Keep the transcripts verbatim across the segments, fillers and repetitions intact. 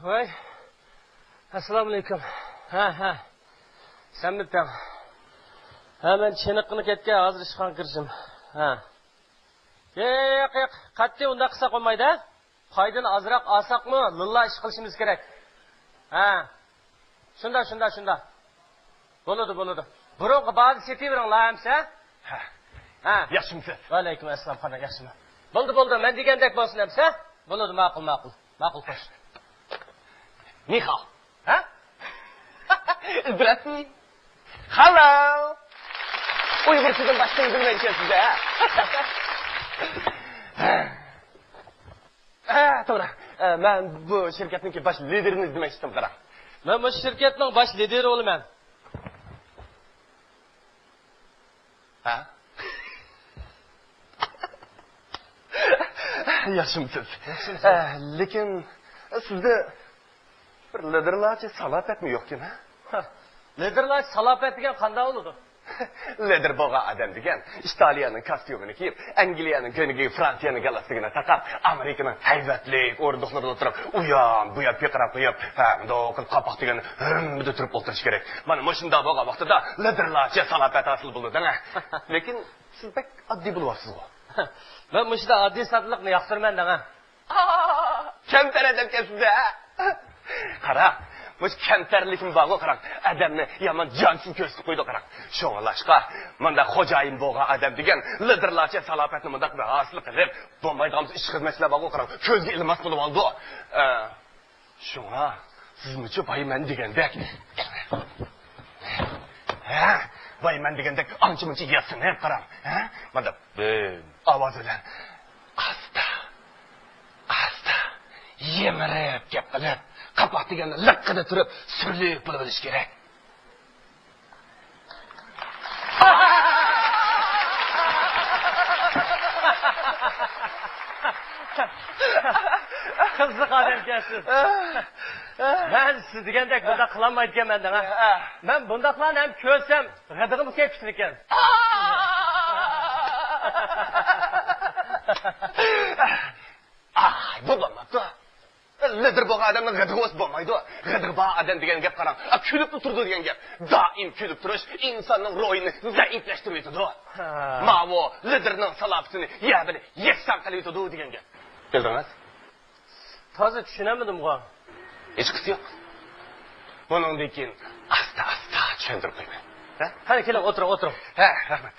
ۋاي. ئەسسالامۇئەلەيكۇم. ھە، ھە. سەنمىتىڭ؟ ھە، مەن چېنىققىنى كەتكەن، ھازىر ئىشخانىغا كىرىشىم. ھە. ياق، ياق، قەتئىي ئۇنداق قىلساق بولمايدۇ، ھە؟ پايدىنى ئازراق ئالساقمۇ، لىللا ئىش قىلىشىمىز كېرەك. ھە. شۇنداق، شۇنداق، شۇنداق. بولىدۇ، بولىدۇ. بۇرۇنقى بازا سېتىۋېرىڭلار ئەمسە. ھە. ھە. ياخشىمۇسىز؟ ۋەئەلەيكۇم ئەسسالام، قانداق، ياخشىمۇ؟ بولدى، بولدى، مەن دېگەندەك بولسۇن ئەمسە. بولىدۇ، ماقۇل، ماقۇل. ماقۇل، خوش. نىخاۋ. ھە؟ Здравствуй. Hello. ئۇيغۇرچىدىن باشقىنى بىلمەيدىكەنسىز ھە؟ ھە، توغرا. ئە، مەن بۇ شىركەتنىڭكى باش لىدېرىنى ئىزدىمەكچىدىم، قاراڭ. مەن مۇشۇ شىركەتنىڭ باش لىدېرى بولىمەن. ھە؟ ياخشىمۇسىز؟ ياخشىمۇسىز؟ ئە، لېكىن سىزدە بىر لىدېرلارچە سالاپەتمۇ يوقكەن، ھە؟ ھە، لىدېرلارچە سالاپەت دېگەن قانداق بولىدۇ؟ لىدېر بولغان ئادەم دېگەن ئىتالىيەنىڭ كاستيۇمىنى كىيىپ، ئەنگلىيەنىڭ كۆينىكى، فرانسىيەنىڭ گالستۇكىنى تاقاپ، ئامېرىكىنىڭ ھەيۋەتلىك ئورۇندۇقلىرىدا ئولتۇرۇپ، ئۇيان بۇيان پىرقىراپ قويۇپ، ھە، مۇنداق قىلىپ قاپاق دېگەن ھۆممىدە تۇرۇپ ئولتۇرۇش كېرەك. مانا مۇشۇنداق بولغان ۋاقتىدا لىدېرلارچە سالاپەت ھاسىل بولىدۇ دەڭە. لېكىن سىز بەك ئاددىي بولۇۋاتىسىزغۇ. مەن مۇشۇنداق ئاددىي ساددىلىقنى ياقتۇرىمەن دەڭە. كەمتەر ئادەمكەنسىز-ھە. قارا، مۇشۇ كەمتەرلىكىم بارغۇ، قاراڭ، ئادەمنى يامان جانسىز كۆرسىتىپ قويىدۇ، قاراڭ. شۇڭلاشقا مۇنداق خوجايىن بولغان ئادەم دېگەن لىدېرلارچە سالاپەتنى مۇنداق بىر ھاسىل قىلىپ، بولمايدىغان بىر ئىش خىزمەتچىلەر بارغۇ، قاراڭ، كۆزگە ئىلماس بولۇۋالىدۇ. ئە، شۇڭا سىزمۇچۇ بايمەن دېگەندەك، ھە، بايمەن دېگەندەك ئانچە-مۇنچە ياسىنىپ قاراڭ، ھە؟ مانداق بىر ئاۋاز بىلەن ئاستا، ئاستا، يىمىرىپ گەپ قىلىپ، قاپاق دېگەننى لىققىدە تۇرۇپ سۈرلۈك بولۇۋېلىش كېرەك. قىزىق ئادەمكەنسىز. مەن سىز دېگەندەك بۇنداق قىلالمايدىكەنمەن دەڭە. مەن بۇنداقلارنى ھەم كۆرسەم غىدىقىم كېلىپ كېتىدىكەن. ئاھ، بۇ بولماپتۇ. لىدىر بولغان ئادەمنىڭ غىدىقى بولسا بولمايدۇ. غىدىقى بار ئادەم دېگەن گەپ قاراڭ، ئا، كۈلۈپلا تۇرىدۇ دېگەن گەپ. دائىم كۈلۈپ تۇرۇش ئىنساننىڭ روھىنى زەئىپلەشتۈرۈۋېتىدۇ. ھە. ماۋۇ لىدىرنىڭ سالاپىتىنى يەر بىلەن يەكسان قىلىۋېتىدۇ دېگەن گەپ. بىلدىڭىز؟ تازا چۈشىنەلمىدىمغۇ. ھېچقىسى يوق. بۇنىڭدىن كېيىن ئاستا-ئاستا چۈشەندۈرۈپ قويىمەن. ھە؟ قېنى، كېلىڭ، ئولتۇرۇڭ، ئولتۇرۇڭ. ھە، رەھمەت.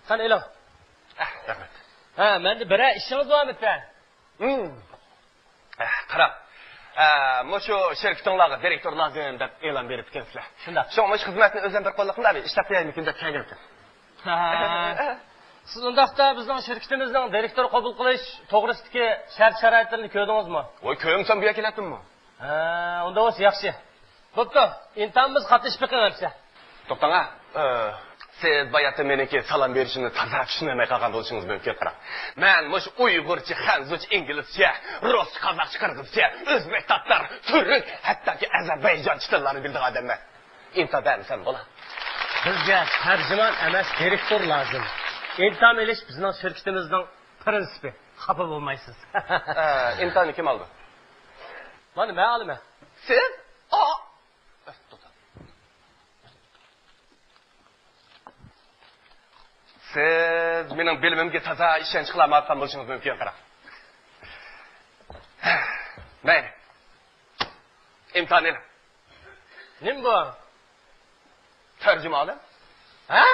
قېنى، ئېلىڭ. ئەھ، رەھمەت. ھە، مەندە بىرەر ئىشىڭىز بارمىكەن؟ ھىم. ئەھ، قاراڭ. ئە، مۇشۇ شىركىتىڭلارغا دىرېكتور لازىم دەپ ئېلان بېرىپتىكەنسىلەر. شۇنداق. شۇڭا مۇشۇ خىزمەتنى ئۆزۈم بىر قوللۇق قىلاي، ئىشلەپ قويايمىكىن دەپ كەلگەنتىم. ھە. سىز ئۇنداقتا بىزنىڭ شىركىتىمىزنىڭ دىرېكتور قوبۇل قىلىش توغرىسىدىكى شەرت-شارائىتلىرىنى كۆردىڭىزمۇ؟ ۋاي، كۆرمىسەم بۇ يەرگە كېلەتتىممۇ؟ ھە، ئۇنداق بولسا ياخشى. بوپتۇ، ئىمتىھانىمىزغا قاتنىشىپ بېقىڭ ئەمسە. توختاڭ ھە. ئە، سىز باياتىن مېنىڭكى سالام بېرىشىمنى تازا چۈشىنەلمەي قالغان بولۇشىڭىز مۇمكىن، قاراڭ. مەن مۇشۇ ئۇيغۇرچە، خەنزۇچە، ئىنگلىزچە، رۇسچە، قازاقچە، قىرغىزچە، ئۆزبېك، تاتار، تۈرك، ھەتتاكى ئەزەربەيجانچە تىللارنى بىلىدىغان ئادەممەن. ئىمتىھان بەرمىسەم بولا. بىزگە تەرجىمان ئەمەس، دىرېكتور لازىم. ئىمتىھان ئېلىش بىزنىڭ شىركىتىمىزنىڭ پىرىنسىپى. خاپا بولمايسىز. ئە، ئىمتىھاننى كىم ئالىدۇ؟ مانا مەن ئالىمەن. سىز؟ ئا! ئە، توختا. سىز مېنىڭ بىلىمىمگە تازا ئىشەنچ قىلالمايۋاتقان بولۇشىڭىز مۇمكىن، قاراڭ. مەيلى. ئىمتىھان ئېلىڭ. نېمە بۇ؟ تەرجىمە ئالىم. ھە؟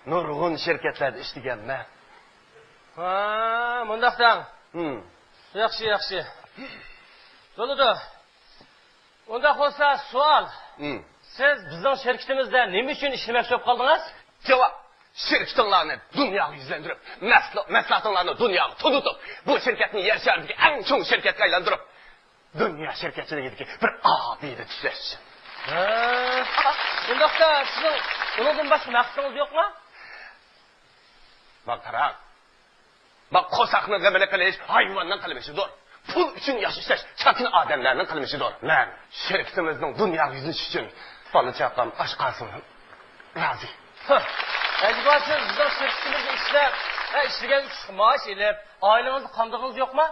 نۇرغۇن شىركەتلەردە ئىشلىگەنمەن. ھا، مۇنداق دەڭ. ھىم. ياخشى، ياخشى. بولىدۇ. ئۇنداق بولسا سوئال. ھىم. سىز بىزنىڭ شىركىتىمىزدە نېمە ئۈچۈن ئىشلىمەكچى بولۇپ قالدىڭىز؟ جاۋاب. شىركىتىڭلارنى دۇنياغا يۈزلەندۈرۈپ، مەھسۇ-، مەھسۇلاتىڭلارنى دۇنياغا تونۇتۇپ، بۇ شىركەتنى يەر شارىدىكى ئەڭ چوڭ شىركەتكە ئايلاندۇرۇپ، دۇنيا شىركەتچىلىكىدىكى بىر ئابىدە تۈزەش ئۈچۈن. ھە. ئۇنداقتا سىزنىڭ ئۇنىڭدىن باشقا مەقسىتىڭىز يوقمۇ؟ ماڭا قاراڭ. بۇ قورساقنىڭ غېمىنى قىلىش ھايۋاننىڭ قىلمىشىدۇر. پۇل ئۈچۈن ياشاش چاكىنا ئادەملەرنىڭ قىلمىشىدۇر. مەن شىركىتىمىزنىڭ دۇنياغا يۈزلىنىشى ئۈچۈن بالا-چاقام ئاچ قالسىمۇ رازى. ھە. ئەجەبا، سىز بىزنىڭ شىركىتىمىزدە ئىشلەپ، ھە، ئىشلىگەن ئۈچ مائاش ئېلىپ، ئائىلىڭىزنى قامدىغىنىڭىز يوقما؟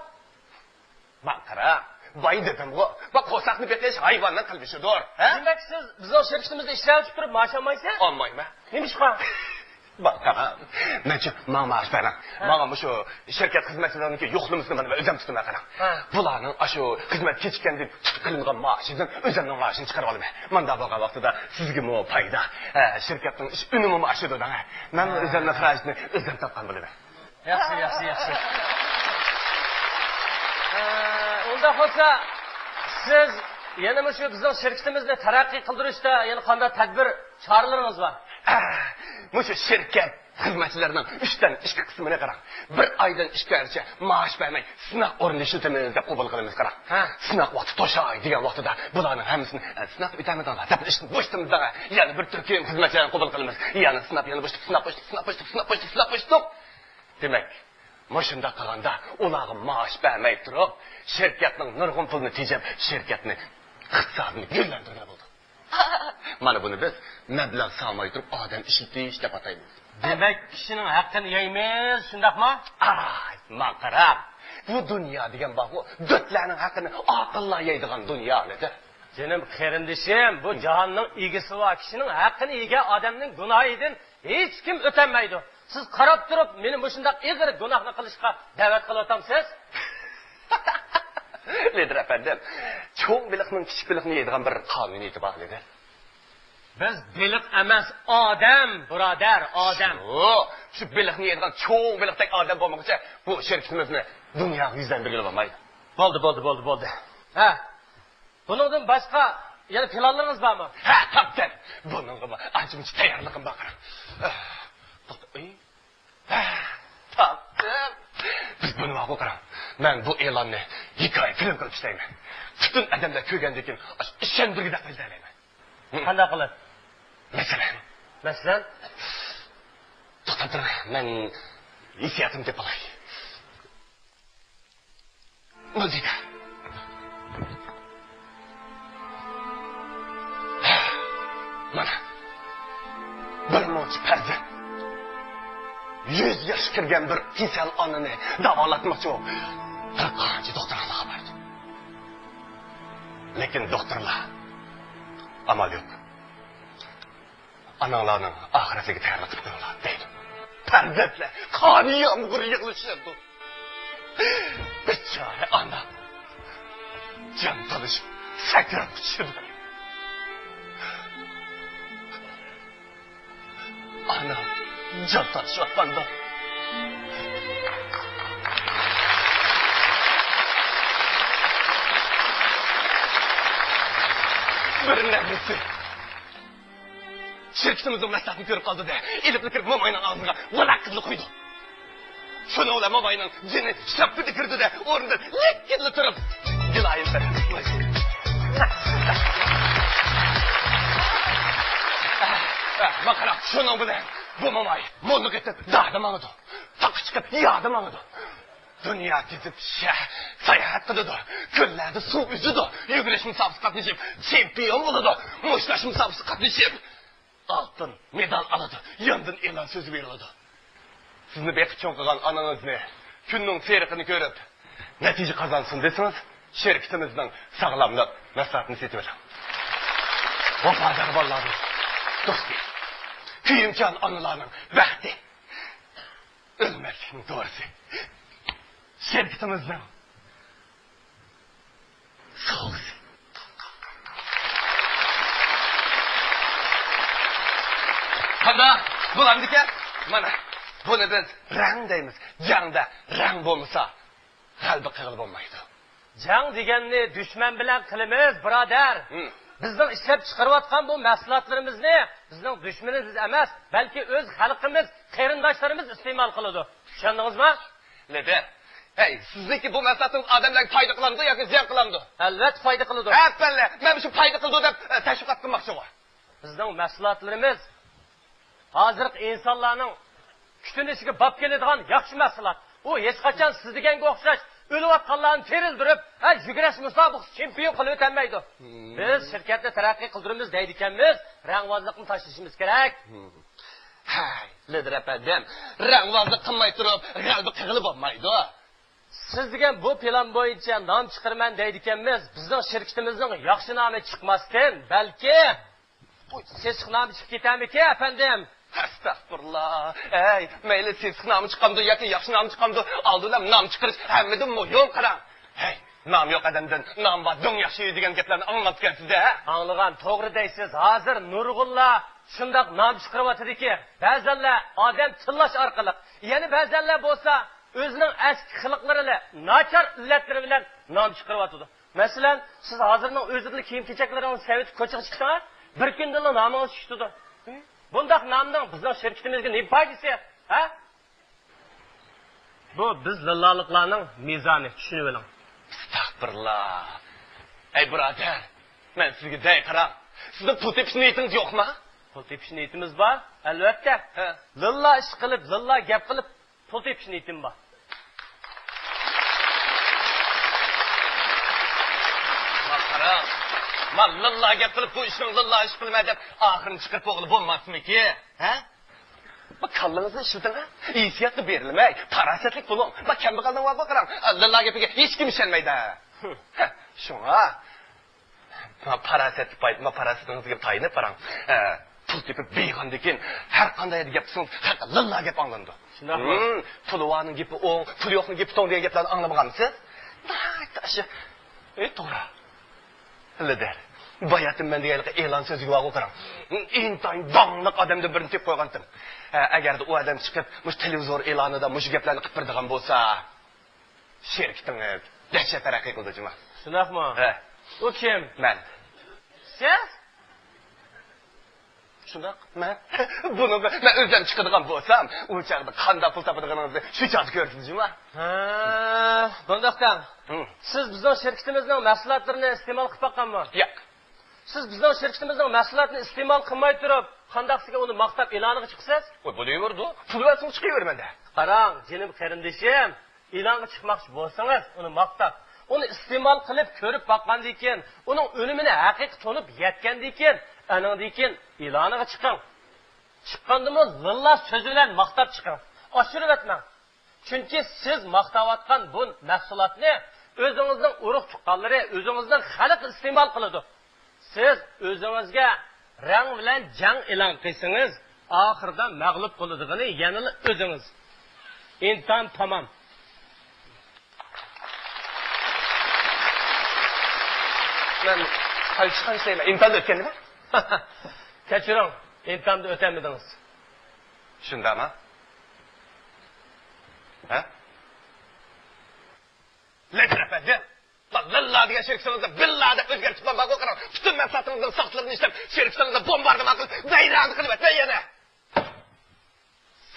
ماڭ قارا، باي دېدىمغۇ، بۇ قورساقنى بېقىش ھايۋاننىڭ قىلمىشىدۇر، ھە؟ دېمەك، سىز بىزنىڭ شىركىتىمىزدە ئىشلەۋېتىپ تۇرۇپ مائاش ئالمايسىز؟ ئالمايمەن. نېمىشقا؟ ماڭ قارا، مەنچە ماڭا مائاش بەرمەڭ. ھە. ماڭا مۇشۇ شىركەت خىزمەتچىلىرىنىڭكى يوقلىمىسىنى مانا مەن ئۆزۈم تۇتىمەن قاراڭ. ھە. بۇلارنىڭ ئاشۇ خىزمەت كېچىككەندىن تۇتۇپ قېلىنغان مائاشىدىن ئۆزۈمنىڭ مائاشىمنى چىقىرىۋالىمەن. مۇنداق بولغان ۋاقتىدا سىزگىمۇ پايدا، ھە، شىركەتنىڭ ئىش ئۈنۈمىمۇ ئاشىدۇ دەڭ، ھە. مەنمۇ ھە. ئۆزۈمنىڭ خىراجىتىنى ئۆزۈم تاپقان بولىمەن. ياخشى، ياخشى، ياخشى. ئە، ئۇنداق بولسا، سىز يەنە مۇشۇ بىزنىڭ شىركىتىمىزنى تەرەققىي قىلدۇرۇشتا يەنە قانداق تەدبىر، چارىلىرىڭىز بار؟ ئە، مۇشۇ شىركەت خىزمەتچىلىرىنىڭ ئۈچتىن ئىككى قىسمىنى قاراڭ. بىر ئايدىن ئىككى ئايغىچە مائاش بەرمەي، سىناق ئورنىنى ئىشلىتىمىز دەپ قوبۇل قىلىمىز قاراڭ. ھە. سىناق ۋاقتى توشاي دېگەن ۋاقتىدا بۇلارنىڭ ھەممىسىنى، ئە، سىناق ئۆتەمىدىڭلار دەپ ئىشتىن بوشىتىمىز دەڭ. يەنە بىر تۈركۈم خىزمەتچىلەرنى قوبۇل قىلىمىز. يەنە سىناپ، يەنە بوشىتىپ، سىناپ بوشىتىپ، سىناپ بوشىتىپ، سىناپ بوشىتىپ، سىناپ بوشىتىپ. دېمەك، مۇشۇنداق قىلغاندا ئۇلارغا مائاش بەرمەي تۇرۇپ، شىركەتنىڭ نۇرغۇن پۇلىنى تېجەپ، شىركەتنى، ئىقتىسادنى گۈللەندۈرگىلى بولىدۇ. مانا بۇنى بىز مەبلەغ سالماي تۇرۇپ ئادەم ئىشلىتىش دەپ ئاتايمىز. دېمەك، كىشىنىڭ ھەققىنى يەيمىز، شۇنداقمۇ؟ ئاي، ماڭ قاراڭ. بۇ دۇنيا دېگەن بارغۇ، دۆتلەرنىڭ ھەققىنى ئاقىللار يەيدىغان دۇنيا، نېدە؟ جېنىم قېرىندىشىم، بۇ جاھاننىڭ ئىگىسى بار. كىشىنىڭ ھەققىنى يېگەن ئادەمنىڭ گۇناھىدىن ھېچكىم ئۆتەلمەيدۇ. سىز قاراپ تۇرۇپ مېنى مۇشۇنداق ئېغىر گۇناھنى قىلىشقا دەۋەت قىلىۋاتامسىز؟ لىدىر ئەپەندىم، چوڭ بېلىقنىڭ كىچىك بېلىقنى يەيدىغان بىر قانۇنىيىتى بار، لىدىر. بىز بېلىق ئەمەس، ئادەم، بۇرادەر، ئادەم. شۇ، شۇ بېلىقنى يەيدىغان چوڭ بېلىقتەك ئادەم بولمىغۇچە بۇ شىركىتىمىزنى دۇنياغا يۈزلەندۈرگىلى بولمايدۇ. بولدى، بولدى، بولدى، بولدى. ھە. بۇنىڭدىن باشقا يەنە پىلانلىرىڭىز بارمۇ؟ ھە، تاپتىم. بۇنىڭغىمۇ ئانچە-مۇنچە تەييارلىقىم بار، قاراڭ. ئاھ، توختا، ئى، ھە، تاپتىم. بىز بۇنى ماقۇل، قاراڭ. مەن بۇ ئېلاننى ھېكايە فىلىم قىلىپ ئىشلەيمەن. پۈتۈن ئادەملەر كۆرگەندىن كېيىن ئىشەندۈرگۈدەك قىلىپ ئىشلەيمەن. قانداق قىلىپ؟ مەسىلەن. مەسىلەن؟ توختاپ تۇرۇڭ، مەن ھېسسىياتىمنى تېپىپ ئالاي. مۇزىكا. مانا، بىر مۇنچە پەرزەنت يۈز ياشقا كىرگەن بىر كېسەل ئانىنى داۋالاتماقچى بولۇپ، بىر قانچە دوختۇرخانىغا باردىم. لېكىن دوختۇرلار، ئامال يوق. ئاناڭلارنىڭ ئاخىرەتلىكى تەييارلىق قىلىپ قويۇڭلار، دەيدۇ. پەرزەنتلەر قان يامغۇرى يىغلىشىدۇ. بىچارە ئانا جان تالىشىپ سەكرەپ چۈشىدۇ. ئانا جان تالىشىۋاتقاندا بىر نەۋرىسى شىركىتىمىزنىڭ مەھسۇلاتىنى كۆرۈپ قالدى-دە، ئېلىپلا كىرىپ موماينىڭ ئاغزىغا ۋالاققىدىلا قۇيدى. شۇنىڭ بىلەن موماينىڭ جېنى شاپپىدە كىردى-دە، ئورنىدىن لىككىدىلا تۇرۇپ، دىلايىم سەن. ماقارا، شۇنىڭ بىلەن بۇ موماي موللىق ئېتىپ دادا ماڭىدۇ، تاغقا چىقىپ يادا ماڭىدۇ. دۇنيا كېزىپ شەھ-، ساياھەت قىلىدۇ، كۆللەردە سۇ ئۈزىدۇ، يۈگۈرۈش مۇسابىقىسىگە قاتنىشىپ چېمپىيون بولىدۇ، مۇشتلاش مۇسابىقىسىگە قاتنىشىپ ئالتۇن مېدال ئالىدۇ، ياندىن ئېلان سۆزى بېرىلىدۇ. سىزنى بېقىپ چوڭ قىلغان ئانىڭىزنى كۈننىڭ سېرىقىنى كۆرۈپ، نەتىجە قازانسۇن دېسىڭىز، شىركىتىمىزنىڭ ساغلاملىق مەھسۇلاتىنى سېتىۋېلىڭ. ۋاپادار بالىلارنىڭ دوستى، كۆيۈمچان ئانىلارنىڭ بەختى، ئۆلمەسلىكنىڭ دورىسى، شىركىتىمىزنىڭ سوۋغىسى. قانداق؟ بولامدىكەن؟ مانا، بۇنى بىز رەڭ دەيمىز. جەڭدە رەڭ بولمىسا، غەلىبە قىلغىلى بولمايدۇ. جەڭ دېگەننى دۈشمەن بىلەن قىلىمىز، بۇرادەر. ھىم. بىزنىڭ ئىشلەپ چىقىرىۋاتقان بۇ مەھسۇلاتلىرىمىزنى بىزنىڭ دۈشمىنىمىز ئەمەس، بەلكى ئۆز خەلقىمىز، قېرىنداشلىرىمىز ئىستېمال قىلىدۇ. چۈشەندىڭىزمۇ؟ لىدىر، ھەي، سىزنىڭكى بۇ مەھسۇلاتىڭىز ئادەملەرگە پايدا قىلامدۇ ياكى زىيان قىلامدۇ؟ ئەلۋەتتە پايدا قىلىدۇ. ئەپەندى، مەن مۇشۇ پايدا قىلىدۇ دەپ، ئە، تەشۋىقات قىلماقچىغۇ. بىزنىڭ مەھسۇلاتلىرىمىز ھازىرقى ئىنسانلارنىڭ كۈتۈنۈشىگە باب كېلىدىغان ياخشى مەھسۇلات. ئۇ ھېچقاچان سىز دېگەنگە ئوخشاش ئۆلۈۋاتقانلارنى تىرىلدۈرۈپ، ھە، يۈگۈرۈش مۇسابىقىسى چېمپىيون قىلىۋېتەلمەيدۇ. ھىم. بىز شىركەتنى تەرەققىي قىلدۇرىمىز دەيدىكەنمىز، رەڭۋازلىقنى تاشلىشىمىز كېرەك. ھىم. ھەي، لىدىر ئەپەندىم، رەڭۋازلىق قىلماي تۇرۇپ غەلىبە قىلغىلى بولمايدۇ. سىز دېگەن بۇ پىلان بويىچە نام چىقىرىمەن دەيدىكەنمىز، بىزنىڭ شىركىتىمىزنىڭ ياخشى نامى چىقماستىن، بەلكى سېسىق نامى چىقىپ كېتەرمىكىن، ئەپەندىم؟ ئەستەغپۇرۇللا. ئەي، مەيلى سېسىق نامى چىقامدۇ ياكى ياخشى نامى چىقامدۇ، ئالدى بىلەن نام چىقىرىش ھەممىدىن مۇھىم، قاراڭ. ھەي، نام يوق ئادەمدىن نام بار دۆڭ ياخشى دېگەن گەپلەرنى ئاڭلاپتىكەنسىز-دە. ئاڭلىغان، توغرا دەيسىز. ھازىر نۇرغۇنلار شۇنداق نام چىقىرىۋاتىدىكى، بەزەنلەر ئادەم تىللاش ئارقىلىق، يەنە بەزەنلەر بولسا ئۆزىنىڭ ئەسكى قىلىقلىرى بىلەن، ناچار ئىللەتلىرى بىلەن نام چىقىرىۋاتىدۇ. مەسىلەن، سىز ھازىرنىڭ ئۆزىدىلا كىيىم-كېچەكلىرىڭىزنى سېۋىتىپ كوچىغا چىقسىڭىز، بىر كۈندىلا نامىڭىز چۈشۈپ كېتىدۇ. بۇنداق نامنىڭ بىزنىڭ شىركىتىمىزگە نېمە پايدىسى، ھە؟ بۇ بىز لىللالىقلارنىڭ مىزانى، چۈشىنىۋېلىڭ. ئەستەغپۇرۇللا. ئەي بۇرادەر، مەن سىزگە دەي قاراڭ. سىزنىڭ پۇل تېپىش نىيىتىڭىز يوقما؟ پۇل تېپىش نىيىتىمىز بار، ئەلۋەتتە. ھە. لىللا ئىش قىلىپ، لىللا گەپ قىلىپ، پۇل تېپىش نىيىتىم بار. ما قاراڭ، ما لىللا گەپ قىلىپ، بۇ ئىشنىڭ لىللا ئىش قىلىمەن دەپ ئاخىرىنى چىقىرىپ بوغىلى بولماسمىكىن؟ ھە؟ ما كاللىڭىزنى ئىشلىتىڭ، ھە؟ ھېسسىياتقا بېرىلمەي، پاراسەتلىك بولۇڭ. ما كەمبەغەلنىڭ بارغۇ، قاراڭ، لىللا گېپىگە ھېچكىم ئىشەنمەيدۇ. ھە، شۇڭا ما پاراسەتلىك پاي-، ما پاراسىتىڭىزگە تايىنىپ قاراڭ. ئە، پۇل تېپىپ بېيىغاندىن كېيىن، ھەر قانداق يەردە گەپ قىلسىڭىز، ھەر لىللا گەپ ئاڭلىنىدۇ. شۇنداقمۇ؟ ھىم، پۇلى بارنىڭ گېپى ئوڭ، پۇلى يوقنىڭ گېپى توڭ دېگەن گەپلەرنى ئاڭلىمىغانمىسىز؟ ناھايىتى ئاشۇ. ئى، توغرا. لىدىر، باياتىن مەن دېگەن ئېلان سۆزىگە بارغۇ، قاراڭ. ئىنتايىن داڭلىق ئادەمدىن بىرنى تېپىپ قويغانتىم. ئە، ئەگەردە ئۇ ئادەم چىقىپ، مۇشۇ تېلېۋىزور ئېلانىدا مۇشۇ گەپلەرنى قىلىپ بېرىدىغان بولسا، شىركىتىڭىز دەھشەت تەرەققىي قىلىدۇ، جۇما. شۇنداقمۇ؟ ھە. ئۇ كىم؟ مەن. سىز؟ شۇنداق، مەن. بۇنىڭغا مەن ئۆزۈم چىقىدىغان بولسام، ئۇ چاغدا قانداق پۇل تاپىدىغىنىڭىزنى شۇ چاغدا كۆرىسىز، جۇما. ھە، بۇنداقتا. ھىم. سىز بىزنىڭ شىركىتىمىزنىڭ مەھسۇلاتلىرىنى ئىستېمال قىلىپ باققانمۇ؟ ياق. سىز بىزنىڭ شىركىتىمىزنىڭ مەھسۇلاتىنى ئىستېمال قىلماي تۇرۇپ، قانداقسىكى ئۇنى ماختاپ ئېلانىغا چىقىسىز؟ ۋاي، بولۇۋېرىدۇ. پۇل بەرسىڭىز چىقىۋېرىمەن-دە. قاراڭ، جېنىم قېرىندىشىم، ئېلانغا چىقماقچى بولسىڭىز، ئۇنى ماختاپ، ئۇنى ئىستېمال قىلىپ كۆرۈپ باققاندىن كېيىن، ئۇنىڭ ئۈنۈمىنى ھەقىقىي تونۇپ يەتكەندىن كېيىن، ئانىڭدىن كېيىن ئېلانىغا چىقىڭ. چىققاندىمۇ لىللا سۆزى بىلەن ماختاپ چىقىڭ. ئاشۇرۇۋەتمەڭ. چۈنكى سىز ماختاۋاتقان بۇ مەھسۇلاتنى ئۆزىڭىزنىڭ ئۇرۇق-تۇغقانلىرى، ئۆزىڭىزنىڭ خەلقى ئىستېمال قىلىدۇ. سىز ئۆزىڭىزگە رەڭ بىلەن جەڭ ئېلان قىلسىڭىز، ئاخىرىدا مەغلۇپ بولىدىغىنى يەنىلا ئۆزىڭىز. ئىمتىھان تامام. مەن قايتىشقان ئىشلەيمەن. ئىمتىھاندا ئۆتكەندىمەن؟ كەچۈرۈڭ، ئىمتىھاندا ئۆتەلمىدىڭىز. شۇنداقمۇ؟ ھە؟ لەتىر ئەپەندى، لىللا دېگەن شىركىتىڭىزنى بىللا دەپ ئۆزگەرتىپ بارغۇ، قاراڭ. پۈتۈن مەھسۇلاتىڭىزنىڭ ساختىلىرىنى ئىشلەپ، شىركىتىڭىزنى بومباردىمان قىلىپ، ۋەيران قىلىۋەتمەي يەنە.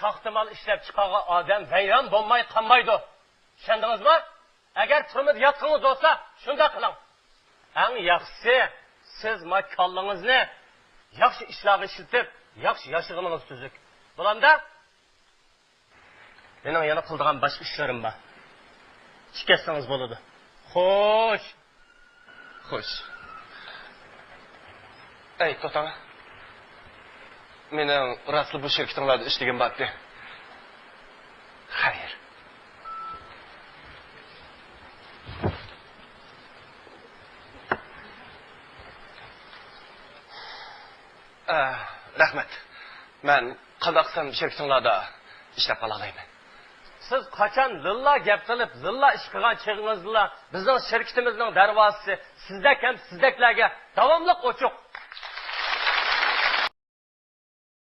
ساختا مال ئىشلەپ چىقارغان ئادەم ۋەيران بولماي قالمايدۇ. چۈشەندىڭىزمۇ؟ ئەگەر تۈرمىدە ياتقىڭىز بولسا، شۇنداق قىلىڭ. ئەڭ ياخشىسى، سىز ما كاللىڭىزنى ياخشى ئىشلارغا ئىشلىتىپ، ياخشى ياشىغىنىڭىز تۈزۈك. بولامدا؟ مېنىڭ يەنە قىلىدىغان باشقا ئىشلىرىم بار. چىقىپ كەتسىڭىز بولىدۇ. خوش. خوش. ئەي، توختاڭ. مېنىڭ راستلا بۇ شىركىتىڭلاردا ئىشلىگۈم بارتتى. خەير. ئە، رەھمەت. مەن قانداق قىلسام شىركىتىڭلاردا ئىشلەپ قالالايمەن؟ سىز قاچان لىللا گەپ قىلىپ، لىللا ئىش قىلغان چېغىڭىزدىلا بىزنىڭ شىركىتىمىزنىڭ دەرۋازىسى سىزدەك ھەم سىزدەكلەرگە داۋاملىق ئوچۇق.